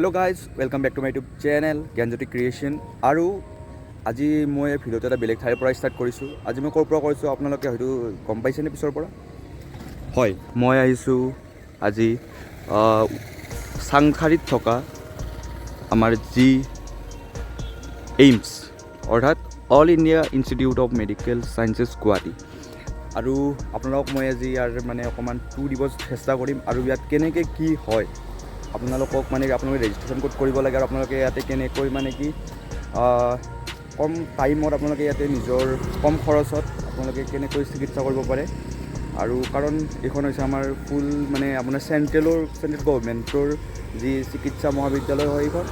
Hello guys, welcome back to my YouTube channel Gyanjyoti creation. আৰু আজি মই এই ভিডিঅ'টো এটা বেলেগ ঠাইৰ পৰা ষ্টাৰ্ট কৰিছোঁ। আজি মই ক'ৰ পৰা কৰিছোঁ, আপোনালোকে হয়তো গম পাইছেনে পিছৰ পৰা? হয়, মই আহিছোঁ আজি চাংসাৰিত থকা আমাৰ যি এইমছ, অৰ্থাৎ All India Institute of Medical Sciences, Guwahati. আৰু আপোনালোকক মই আজি ইয়াৰ মানে অকণমান টুৰ দিব চেষ্টা কৰিম আৰু ইয়াত কেনেকৈ কি হয় আপোনালোকক, মানে আপোনালোকে ৰেজিষ্ট্ৰেশ্যন ক'ত কৰিব লাগে আৰু আপোনালোকে ইয়াতে কেনেকৈ মানে কি কম টাইমত আপোনালোকে ইয়াতে নিজৰ কম খৰচত আপোনালোকে কেনেকৈ চিকিৎসা কৰিব পাৰে। আৰু কাৰণ এইখন হৈছে আমাৰ ফুল মানে আপোনাৰ চেণ্ট্ৰেল গভৰ্ণমেণ্টৰ যি চিকিৎসা মহাবিদ্যালয় হয় এইখন।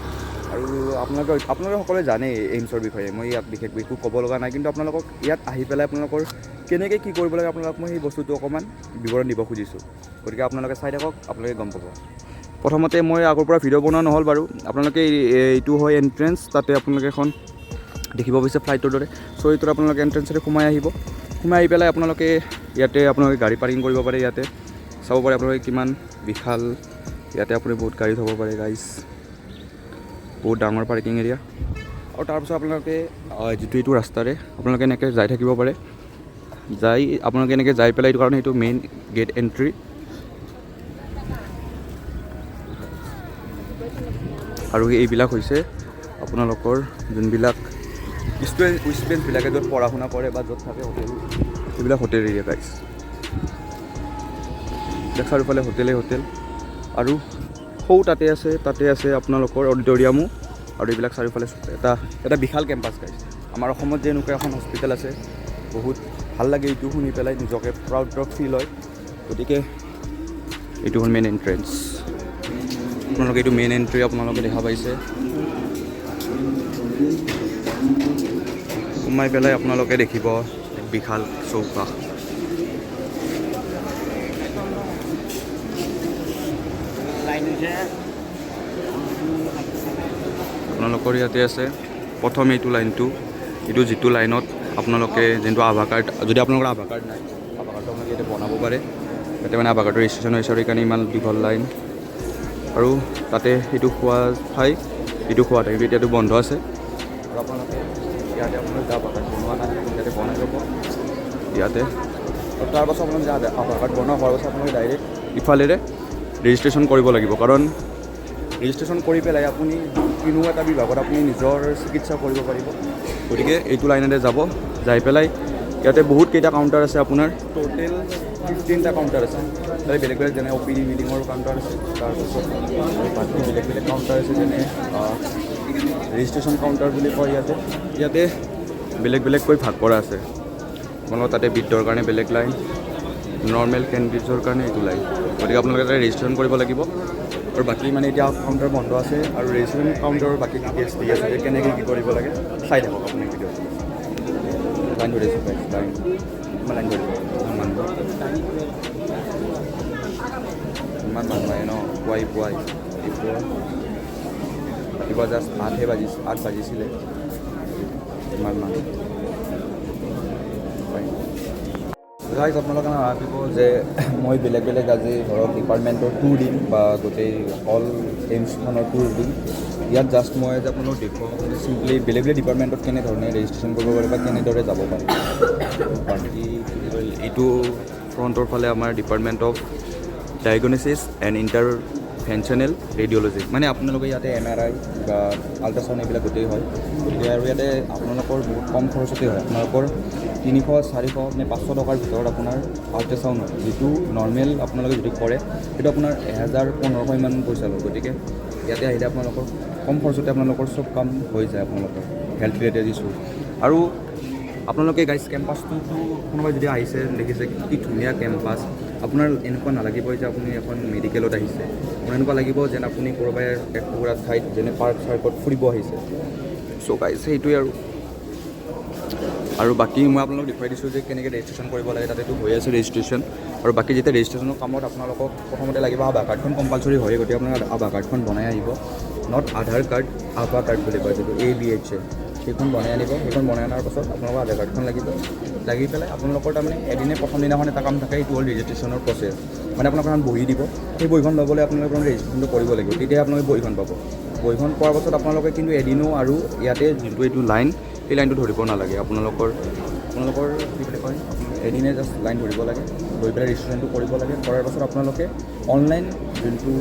আৰু আপোনালোকে সকলোৱে জানেই এইমছৰ বিষয়ে, মই ইয়াত বিশেষ একো ক'ব লগা নাই। কিন্তু আপোনালোকক ইয়াত আহি পেলাই আপোনালোকৰ কেনেকৈ কি কৰিব লাগে, আপোনালোকক মই সেই বস্তুটো অকণমান বিৱৰণ দিব খুজিছোঁ। গতিকে আপোনালোকে চাই থাকক, আপোনালোকে গম পাব। প্ৰথমতে মই আগৰ পৰা ভিডিঅ' বনোৱা নহ'ল বাৰু। আপোনালোকে এইটো হয় এণ্ট্ৰেঞ্চ, তাতে আপোনালোকে এখন দেখিব পাইছে ফ্লাইটৰ দৰে। চ' এইটোত আপোনালোকে এণ্ট্ৰেঞ্চতে সোমাই আহিব। সোমাই আহি পেলাই আপোনালোকে ইয়াতে আপোনালোকে গাড়ী পাৰ্কিং কৰিব পাৰে। ইয়াতে চাব পাৰে আপোনালোকে কিমান বিশাল, ইয়াতে আপুনি বহুত গাড়ী থ'ব পাৰে গাইজ, বহুত ডাঙৰ পাৰ্কিং এৰিয়া। আৰু তাৰপিছত আপোনালোকে যিটো এইটো ৰাস্তাৰে আপোনালোকে এনেকৈ যাই থাকিব পাৰে, যাই আপোনালোকে এনেকৈ যাই পেলাই, এইটো কাৰণে এইটো মেইন গেট এণ্ট্ৰি। আৰু এইবিলাক হৈছে আপোনালোকৰ যোনবিলাক ষ্টুডেণ্টবিলাকে য'ত পঢ়া শুনা কৰে বা য'ত থাকে হোটেল, এইবিলাক হোটেল এৰিয়া গাইজ। চাৰিওফালে হোটেলেই হোটেল। আৰু সৌ তাতে আছে আপোনালোকৰ অডিটৰিয়ামো। আৰু এইবিলাক চাৰিওফালে এটা এটা বিশাল কেম্পাছ গাইজ। আমাৰ অসমত যে এনেকুৱা এখন হস্পিটেল আছে, বহুত ভাল লাগে এইটো শুনি পেলাই, নিজকে প্ৰাউড প্ৰাউড ফিল হয়। গতিকে এইটো হ'ল মেইন এণ্ট্ৰেঞ্চ। আপোনালোকে এইটো মেইন এণ্ট্ৰি আপোনালোকে দেখা পাইছে। সোমাই পেলাই আপোনালোকে দেখিব এক বিশাল চৌপাশ। আপোনালোকৰ ইয়াতে আছে প্ৰথম এইটো লাইনটো, এইটো যিটো লাইনত আপোনালোকে যোনটো আধাৰ কাৰ্ড, যদি আপোনালোকৰ আধাৰ কাৰ্ড নাই, আধাৰ কাৰ্ডটো আপোনালোকে ইয়াতে বনাব পাৰে। ইয়াতে মানে আধাৰ কাৰ্ডৰ ৰেজিষ্ট্ৰেশ্যন হৈছে আৰু সেইকাৰণে ইমান দীঘল লাইন। আৰু তাতে সেইটো খোৱা ঠাই, এইটো খোৱা ঠাই, কিন্তু এতিয়াতো বন্ধ আছে। আৰু আপোনালোকে ইয়াতে আপোনালোকে আধাৰ কাৰ্ড বনোৱা নাই, ইয়াতে বনাই ল'ব ইয়াতে। আৰু তাৰপাছত আপোনালোকে আধাৰ কাৰ্ড বনোৱা হোৱাৰ পাছত আপোনালোকে ডাইৰেক্ট ইফালেৰে ৰেজিষ্ট্ৰেশ্যন কৰিব লাগিব। কাৰণ ৰেজিষ্ট্ৰেশ্যন কৰি পেলাই আপুনি কোনো এটা বিভাগত আপুনি নিজৰ চিকিৎসা কৰিব পাৰিব। গতিকে এইটো লাইনতে যাব, যাই পেলাই ইয়াতে বহুত কেইটা কাউণ্টাৰ আছে আপোনাৰ, টোটেল 15টা কাউণ্টাৰ আছে। তাতে বেলেগ বেলেগ যেনে অ' পি ডি বিল্ডিঙৰ কাউণ্টাৰ আছে, তাৰপাছত বাকী বেলেগ বেলেগ কাউণ্টাৰ আছে, যেনে ৰেজিষ্ট্ৰেশ্যন কাউণ্টাৰ বুলি কয়। ইয়াতে বেলেগ বেলেগকৈ ভাগ কৰা আছে। আপোনালোকৰ তাতে বৃদ্ধৰ কাৰণে বেলেগ লাইন, নৰ্মেল কেণ্ডিডেটছৰ কাৰণে এইটো লাইন। গতিকে আপোনালোকে তাতে ৰেজিষ্ট্ৰেশ্যন কৰিব লাগিব। আৰু বাকী মানে এতিয়া কাউণ্টাৰ বন্ধ আছে আৰু ৰেজিষ্ট্ৰেশ্যন কাউণ্টাৰৰ বাকী ডিটেইলছ দি আছে যে কেনেকৈ কি কৰিব লাগে। চাই থাকক আপুনি ভিডিঅ'টো। লাইন ধৰিছোঁ গাইজ, লাইন, ইমান লাইন ধৰিছোঁ, ইমান মানুহ, ইমান মানুহ আহে ন পুৱাই পুৱাই। ৰাতিপুৱা ৰাতিপুৱা জাষ্ট 8 বাজিছিলে, ইমান মানুহ। গাইজ, আপোনালোকে নাভাবিব যে মই বেলেগ বেলেগ আজি ধৰক ডিপাৰ্টমেণ্টৰ টুৰ দিম বা গোটেই অল এইমছখনৰ টুৰ দিম। ইয়াত জাষ্ট মই যে আপোনালোক দেখুৱাওঁ চিম্পলি বেলেগ বেলেগ ডিপাৰ্টমেণ্টত কেনেধৰণে ৰেজিষ্ট্ৰেশ্যন কৰিব পাৰে বা কেনেদৰে যাব পাৰে। বাকী এইটো ফ্ৰণ্টৰ ফালে আমাৰ Department of Diagnosis and Interventional Radiology, মানে আপোনালোকে ইয়াতে এমআৰআই বা আল্ট্ৰাচাউণ্ড এইবিলাক গোটেই হয়। গতিকে আৰু ইয়াতে আপোনালোকৰ বহুত কম খৰচতে হয়। আপোনালোকৰ 300, 400 নে 500 টকাৰ ভিতৰত আপোনাৰ আল্ট্ৰাচাউণ্ড হয়, যিটো নৰ্মেল আপোনালোকে যদি কৰে সেইটো আপোনাৰ 1000, 1500 ইমান পইচা লয়। গতিকে ইয়াতে আহিলে আপোনালোকৰ কম খৰচতে আপোনালোকৰ চব কাম হৈ যায়, আপোনালোকৰ হেল্থ ৰিলেটেড ইছ্যু। আৰু আপোনালোকে গাইজ, কেম্পাছটোতো কোনোবাই যদি আহিছে দেখিছে কি ধুনীয়া কেম্পাছ। আপোনাৰ এনেকুৱা নালাগিব যে আপুনি এখন মেডিকেলত আহিছে, আপোনাৰ এনেকুৱা লাগিব যেন আপুনি ক'ৰবাই এটুকুৰা ঠাইত যেনে পাৰ্ক চাৰ্কত ফুৰিব আহিছে। চ' গাইজ, সেইটোৱে। আৰু বাকী মই আপোনালোকক দেখুৱাই দিছোঁ যে কেনেকৈ ৰেজিষ্ট্ৰেশ্যন কৰিব লাগে। তাতেতো হৈ আছে ৰেজিষ্ট্ৰেশ্যন। আৰু বাকী যেতিয়া ৰেজিষ্ট্ৰেশ্যনৰ কামত আপোনালোকক প্ৰথমতে লাগিব আধাৰ কাৰ্ডখন, কম্পালচৰি হয়। গতিকে আপোনালোকে আধাৰ কাৰ্ডখন বনাই আহিব, not Aadhaar card, Abha card বুলি কয় যিটো, এবিএইচএ, সেইখন বনাই আনিব। সেইখন বনাই অনাৰ পাছত আপোনালোকৰ আধাৰ কাৰ্ডখন লাগিব। লাগি পেলাই আপোনালোকৰ তাৰমানে এদিনে প্ৰথম দিনাখন এটা কাম থাকে, এইটো হ'ল ৰেজিষ্ট্ৰেশ্যনৰ প্ৰচেছ। মানে আপোনাক এখন বহী দিব। সেই বহীখন ল'বলৈ আপোনালোকে ৰেজিষ্ট্ৰেশ্যনটো কৰিব লাগিব, তেতিয়াহে আপোনালোকে বহীখন পাব। বহীখন পোৱাৰ পাছত আপোনালোকে কিন্তু এদিনো আৰু ইয়াতে যোনটো এইটো লাইন, সেই লাইনটো ধৰিব নালাগে। আপোনালোকৰ কি বুলি কয়, এদিনে জাষ্ট লাইন ধৰিব লাগে, ধৰি পেলাই ৰেজিষ্ট্ৰেশ্যনটো কৰিব লাগে। কৰাৰ পাছত আপোনালোকে অনলাইন যোনটো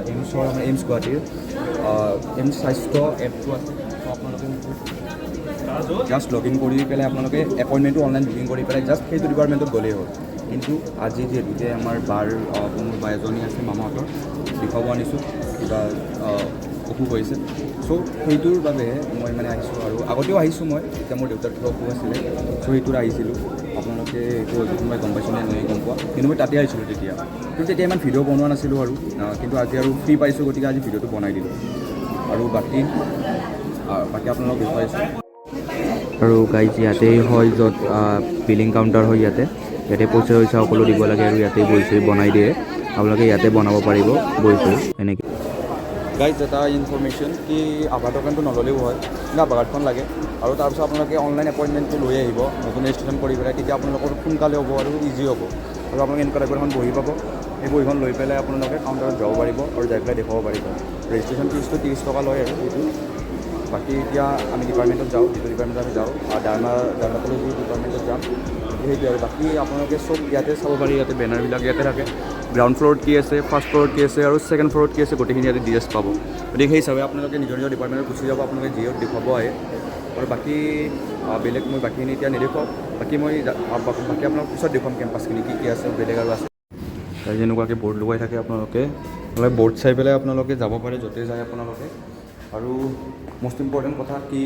এইমছৰ, আমাৰ এইমছ গুৱাহাটীৰ এইমছ স্বাস্থ্য এপটো আছে, ত' আপোনালোকে জাষ্ট লগ ইন কৰি পেলাই আপোনালোকে এপইণ্টমেণ্টটো অনলাইন বুকিং কৰি পেলাই জাষ্ট সেইটো ডিপাৰ্টমেণ্টত গ'লেই হ'ল। কিন্তু আজি যিহেতুকে আমাৰ বাৰ মোৰ বা এজনী আছে, মামাহঁতৰ, দেখুৱাব আনিছোঁ, কিবা অসুখ হৈছে, চ' সেইটোৰ বাবে মই মানে আহিছোঁ। আৰু আগতেও আহিছোঁ মই, তেতিয়া মোৰ দেউতাৰ কিবা অসুখ আছিলে, চ' সেইটোত আহিছিলোঁ। আপোনালোকে এইটো হয়তো কোনোবাই গম পাইছেনে নাই গম পোৱা, কিন্তু মই তাতে আহিছিলোঁ তেতিয়া। কিন্তু তেতিয়া ইমান ভিডিঅ' বনোৱা নাছিলোঁ আৰু কিন্তু আজি আৰু ফ্ৰী পাইছোঁ, গতিকে আজি ভিডিঅ'টো বনাই দিলোঁ। আৰু বাকী আপোনালোকক দেখুৱাইছোঁ। আৰু গাইজ, ইয়াতেই হয় য'ত বিলিং কাউণ্টাৰ হয়। ইয়াতে পইচা চইচা সকলো দিব লাগে আৰু ইয়াতে বহি চহি বনাই দিয়ে। আপোনালোকে ইয়াতে বনাব পাৰিব বহি চহি এনেকৈ। গাইজ, এটা ইনফৰমেশ্যন কি আধাৰ ট'কেনটো নল'লেও হয়, কিন্তু আধাৰ কাৰ্ডখন লাগে। আৰু তাৰপিছত আপোনালোকে অনলাইন এপইণ্টমেণ্টটো লৈ আহিব নতুন ৰেজিষ্ট্ৰেশ্যন কৰি পেলাই, তেতিয়া আপোনালোকৰ সোনকালে হ'ব আৰু ইজি হ'ব। আৰু আপোনালোকে এনেকুৱা টাইপৰ এখন বহী পাব। সেই বহীখন লৈ পেলাই আপোনালোকে কাউণ্টাৰত যাব পাৰিব আৰু যাই পেলাই দেখুৱাব পাৰিব। ৰেজিষ্ট্ৰেশ্যন ফিজটো 30 টকা লয় আৰু সেইটো। বাকী এতিয়া আমি ডিপাৰ্টমেণ্টত যাওঁ, যিটো ডিপাৰ্টমেণ্টত আমি যাওঁ, ডাৰ্মাটলজি ডিপাৰ্টমেণ্টত যাম, সেইটোৱে। আৰু বাকী আপোনালোকে চব ইয়াতে চাব পাৰি। ইয়াতে বেনাৰবিলাক ইয়াতে থাকে, গ্ৰাউণ্ড ফ্ল'ৰত কি আছে, ফাৰ্ষ্ট ফ্ল'ৰত কি আছে আৰু ছেকেণ্ড ফ্ল'ৰত কি আছে, গোটেইখিনি ইয়াতে ডিটেইলছ পাব। গতিকে সেই হিচাপে আপোনালোকে নিজৰ নিজৰ ডিপাৰ্টমেণ্টত গুচি যাব, আপোনালোকে যিহত দেখুৱাব আহে। আৰু বাকী বেলেগ মই বাকীখিনি এতিয়া নেদেখুৱাওঁ। বাকী আপোনাক পিছত দেখুৱাম কেম্পাছখিনি কি কি আছে, বেলেগ আৰু আছে। তাত যেনেকুৱাকৈ বৰ্ড লগাই থাকে, আপোনালোকে বৰ্ড চাই পেলাই আপোনালোকে যাব পাৰে য'তে যায় আপোনালোকে। আৰু মষ্ট ইম্পৰ্টেণ্ট কথা কি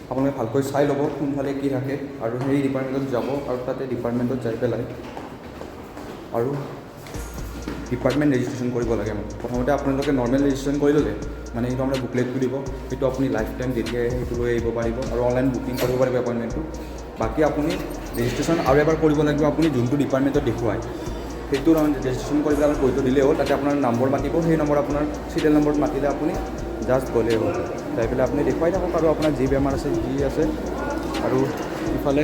আপোনালোকে ভালকৈ চাই ল'ব কোনফালে কি থাকে আৰু সেই ডিপাৰ্টমেণ্টত যাব। আৰু তাতে ডিপাৰ্টমেণ্টত যাই পেলাই আৰু ডিপাৰ্টমেণ্ট ৰেজিষ্ট্ৰেশ্যন কৰিব লাগে। মানে প্ৰথমতে আপোনালোকে নৰ্মেল ৰেজিষ্ট্ৰেশ্যন কৰি ল'লে মানে সেইটো আপোনাৰ বুকলেটটো দিব, সেইটো আপুনি লাইফ টাইম যেতিয়াই সেইটো লৈ আহিব পাৰিব আৰু অনলাইন বুকিং কৰিব পাৰিব এপইণ্টমেণ্টটো। বাকী আপুনি ৰেজিষ্ট্ৰেশ্যন আৰু এবাৰ কৰিব লাগিব, আপুনি যোনটো ডিপাৰ্টমেণ্টত দেখুৱায় সেইটো ৰেজিষ্ট্ৰেশ্যন কৰি পেলাই আপোনাৰ বহীটো দিলেই হ'ল। তাতে আপোনাৰ নম্বৰ মাতিব, সেই নম্বৰ আপোনাৰ চিৰিয়েল নম্বৰত মাতিলে আপুনি জাষ্ট গ'লেই হ'ল। যাই পেলাই আপুনি দেখুৱাই থাকক আৰু আপোনাৰ যি বেমাৰ আছে, যি আছে। আৰু ইফালে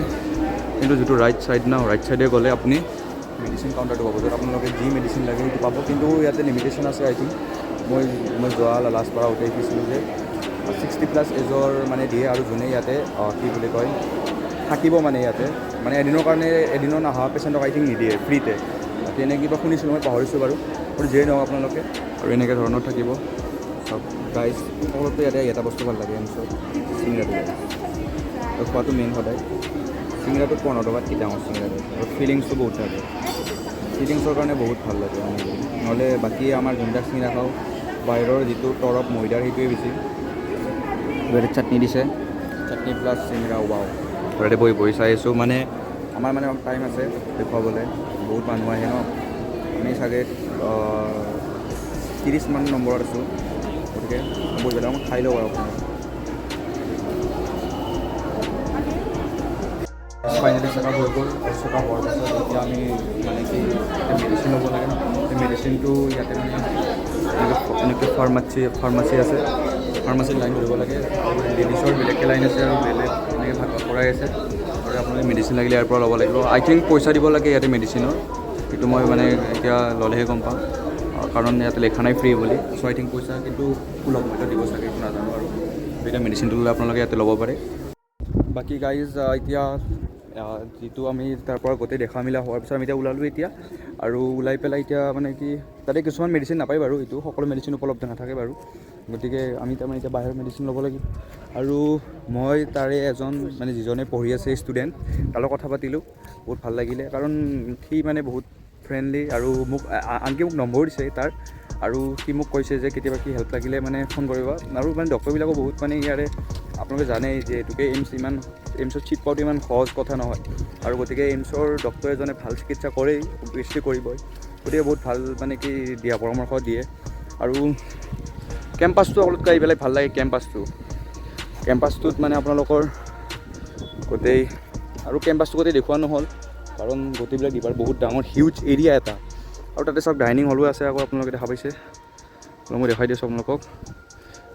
কিন্তু যিটো ৰাইট ছাইড ন, ৰাইট ছাইডে গ'লে আপুনি মেডিচিন কাউণ্টাৰটো পাব, য'ত আপোনালোকে যি মেডিচিন লাগে সেইটো পাব। কিন্তু ইয়াতে লিমিটেশ্যন আছে। আই থিংক মই যোৱা লাষ্ট বাৰ আহোঁতে দেখিছিলোঁ যে 60+ এজৰ মানে দিয়ে আৰু যোনে ইয়াতে কি বুলি কয় থাকিব, মানে ইয়াতে মানে এদিনৰ কাৰণে, এদিনৰ নাহা পেচেণ্টক আই থিংক নিদিয়ে ফ্ৰীতে। বাকী এনে কিবা শুনিছিলোঁ, মই পাহৰিছোঁ বাৰু। আৰু যিয়ে নহওক, আপোনালোকে আৰু এনেকৈ ধৰণৰ থাকিব চব। গাইজ, সকলোতকৈ ইয়াতে এটা বস্তু ভাল লাগে এমছত, চিংৰাটো। আৰু খোৱাটো মেইন সদায়। চিংৰাটো 15 টকাত কি ডাঙৰ চিংৰা দিয়ে আৰু ফিলিংছটো বহুত থাকে। ফিলিংছৰ কাৰণে বহুত ভাল লাগে আমি। নহ'লে বাকী আমাৰ যোনবিলাক চিংৰা খাওঁ বাহিৰৰ, যিটো তৰপ ময়দাৰ, সেইটোৱে বেছি। ইয়াতে চাটনি দিছে, চাটনি প্লাছ চিংৰা, ৱাও। ঘৰতে বহি বহি চাই আছোঁ। মানে আমাৰ মানে টাইম আছে দেখুৱাবলৈ, বহুত মানুহ আহে ন। আমি চাগে 30মান নম্বৰত আছোঁ। গতিকে বহি পেলাই মই খাই লওঁ আৰু অকণমান। ফাইনেলি চেকআপ হৈ গ'ল আৰু চেকআপ হোৱাৰ পাছত এতিয়া আমি মানে কি এতিয়া মেডিচিন ল'ব লাগে ন। সেই মেডিচিনটো ইয়াতে মানে এনেকৈ ফাৰ্মাচী আছে, ফাৰ্মাচীত লাইন ধৰিব লাগে। আৰু লেডিছৰ বেলেগকৈ লাইন আছে আৰু বেলেগ এনেকৈ ভাগ ভাগ কৰাই আছে। আৰু আপোনালোকে মেডিচিন লাগিলে ইয়াৰ পৰা ল'ব লাগিব। আই থিংক পইচা দিব লাগে ইয়াতে মেডিচিনৰ। সেইটো মই মানে এতিয়া ল'লেহে গম পাম, কাৰণ ইয়াতে লিখা নাই ফ্ৰী বুলি। চ' আই থিংক পইচা কিন্তু সুলভ মূল্য দিব চাগে, এইটো নাজানো। আৰু এতিয়া মেডিচিনটো ল'লে আপোনালোকে ইয়াতে ল'ব পাৰে। বাকী গাইজ, এতিয়া যিটো আমি তাৰ পৰা গোটেই দেখা মেলা হোৱাৰ পিছত আমি এতিয়া ওলালোঁ এতিয়া। আৰু ওলাই পেলাই এতিয়া মানে কি তাতে কিছুমান মেডিচিন নাপায় বাৰু, এইটো সকলো মেডিচিন উপলব্ধ নাথাকে বাৰু। গতিকে আমি তাৰমানে এতিয়া বাহিৰৰ মেডিচিন ল'ব লাগিব। আৰু মই তাৰে এজন মানে যিজনে পঢ়ি আছে ষ্টুডেণ্ট, তাৰ লগত কথা পাতিলোঁ, বহুত ভাল লাগিলে, কাৰণ সি মানে বহুত ফ্ৰেণ্ডলি আৰু মোক আনকি মোক নম্বৰো দিছে তাৰ। আৰু সি মোক কৈছে যে কেতিয়াবা কি হেল্প লাগিলে মানে ফোন কৰিবা। আৰু মানে ডক্টৰবিলাকো বহুত মানে ইয়াৰে আপোনালোকে জানেই যিহেতুকে এইমছ ইমান এইমছত ছিট পোৱাটো ইমান সহজ কথা নহয়। আৰু গতিকে এইমছৰ ডক্টৰ এজনে ভাল চিকিৎসা কৰেই, অভিয়াছলি কৰিবই। গতিকে বহুত ভাল মানে কি দিয়া পৰামৰ্শ দিয়ে। আৰু কেম্পাছটো সকলোতকৈ আহি পেলাই ভাল লাগে কেম্পাছটো। কেম্পাছটোত মানে আপোনালোকৰ গোটেই আৰু কেম্পাছটো গোটেই দেখুওৱা নহ'ল, কাৰণ গোটেইবিলাক ডিপাৰ্ট বহুত ডাঙৰ হিউজ এৰিয়া এটা। আৰু তাতে চাওক ডাইনিং হলো আছে আকৌ, আপোনালোকে দেখা পাইছে। অলপ মই দেখাই দিছোঁ আপোনালোকক।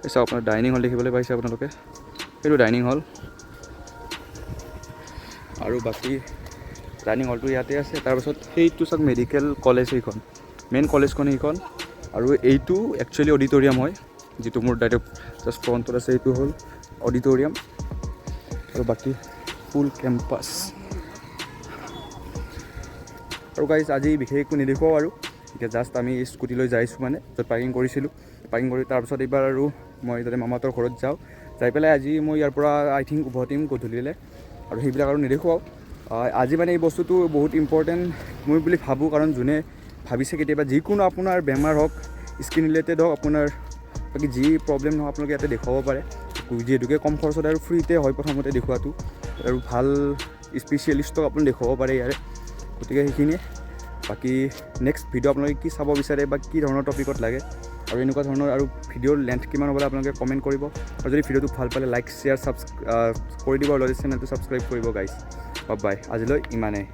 এই চাওক, আপোনাৰ ডাইনিং হল দেখিবলৈ পাইছে আপোনালোকে, সেইটো ডাইনিং হল। আৰু বাকী ডাইনিং হলটো ইয়াতে আছে। তাৰপাছত সেইটো চাওক, মেডিকেল কলেজ সেইখন, মেইন কলেজখন সেইখন। আৰু এইটো একচুৱেলি অডিটৰিয়াম হয়, যিটো মোৰ ডাইৰেক্ট জাষ্ট ফ্ৰণ্টত আছে, এইটো হ'ল অডিটৰিয়াম। আৰু বাকী ফুল কেম্পাছ। আৰু গাইজ, আজি বিশেষ একো নেদেখুৱাওঁ আৰু এতিয়া জাষ্ট আমি স্কুটি লৈ যাইছোঁ, মানে য'ত পাৰ্কিং কৰিছিলোঁ। পাৰ্কিং কৰি তাৰপিছত এইবাৰ আৰু মই তাতে মামাহঁতৰ ঘৰত যাওঁ। যাই পেলাই আজি মই ইয়াৰ পৰা আই থিংক উভতিম গধূলিলৈ আৰু সেইবিলাক আৰু নেদেখুৱাওঁ। আজি মানে এই বস্তুটো বহুত ইম্পৰ্টেণ্ট মই বুলি ভাবোঁ, কাৰণ যোনে ভাবিছে কেতিয়াবা যিকোনো আপোনাৰ বেমাৰ হওক, স্কিন ৰিলেটেড হওক, আপোনাৰ বাকী যি প্ৰব্লেম নহওক, আপোনালোকে ইয়াতে দেখুৱাব পাৰে, যিহেতুকে কম খৰচত আৰু ফ্ৰীতে হয় প্ৰথমতে দেখুৱাটো আৰু ভাল স্পেচিয়েলিষ্টক আপুনি দেখুৱাব পাৰে ইয়াৰে। গতিকে সেইখিনিয়ে। বাকী নেক্সট ভিডিঅ' আপোনালোকে কি চাব বিচাৰে বা কি ধৰণৰ টপিকত লাগে আৰু এনেকুৱা ধৰণৰ আৰু ভিডিঅ'ৰ লেন্থ কিমান হ'ব আপোনালোকে কমেণ্ট কৰিব। আৰু যদি ভিডিঅ'টো ভাল পালে লাইক, শ্বেয়াৰ, ছাবস্ক্ৰাইব কৰি দিব আৰু লগতে চেনেলটো ছাবস্ক্ৰাইব কৰিব গাইছ। বাই, আজিলৈ ইমানেই।